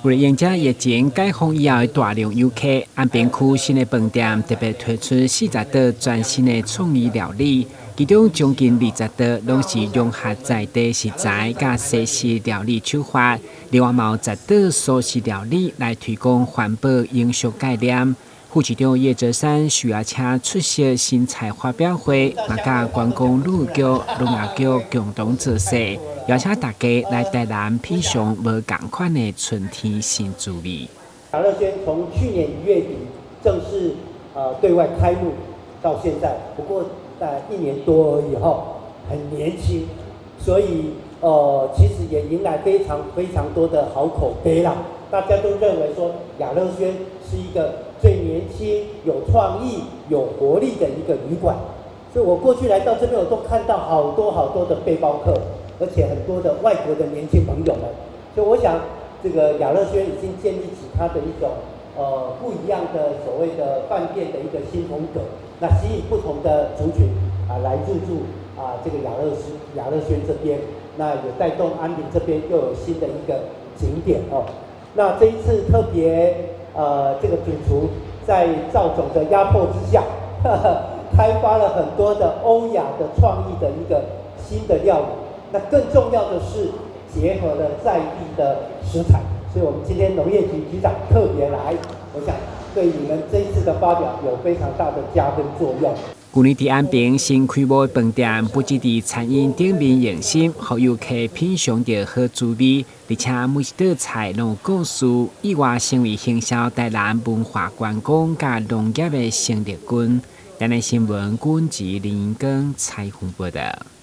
為了迎接疫情解封以後的大量遊客，安平區新的飯店特別推出40道全新的創意料理，其中將近20道攏是融合在地食材佮西式料理手法，另外嘛有10道素食料理來推廣環保永續概念。副市長葉哲山受邀請出席新菜發表會，嘛佮觀光旅局、農業局共同造勢，邀請大家來台南品嚐無仝款的春天新滋味。雅樂軒從去年1月底正式對外開幕到現在，不過在一年多而已哈，很年輕，所以其實也迎來非常非常多的好口碑啦。大家都認為說雅樂軒是一個最年輕、有創意、有活力的一個旅館，所以我過去來到這邊，我都看到好多好多的背包客，而且很多的外國的年輕朋友們。所以我想，這個雅樂軒已經建立起它的一種不一樣的所謂的飯店的一個新風格，那吸引不同的族群啊來入住啊這個雅樂軒這邊，那也帶動安平這邊又有新的一個景點哦。那這一次特別，這個主廚在趙總的壓迫之下，開發了很多的歐亞的創意的一個新的料理。那更重要的是結合了在地的食材，所以我們今天農業局局長特別來，我想對你們這一次的發表有非常大的加分作用。舊年佇安平新開幕的飯店，不只佇餐飲頂面用心，予遊客品嚐著好滋味，而且每一道菜攏有故事，意外成為行銷台南文化觀光佮農業的生力軍。台南新聞，郭吉林跟采訪報導。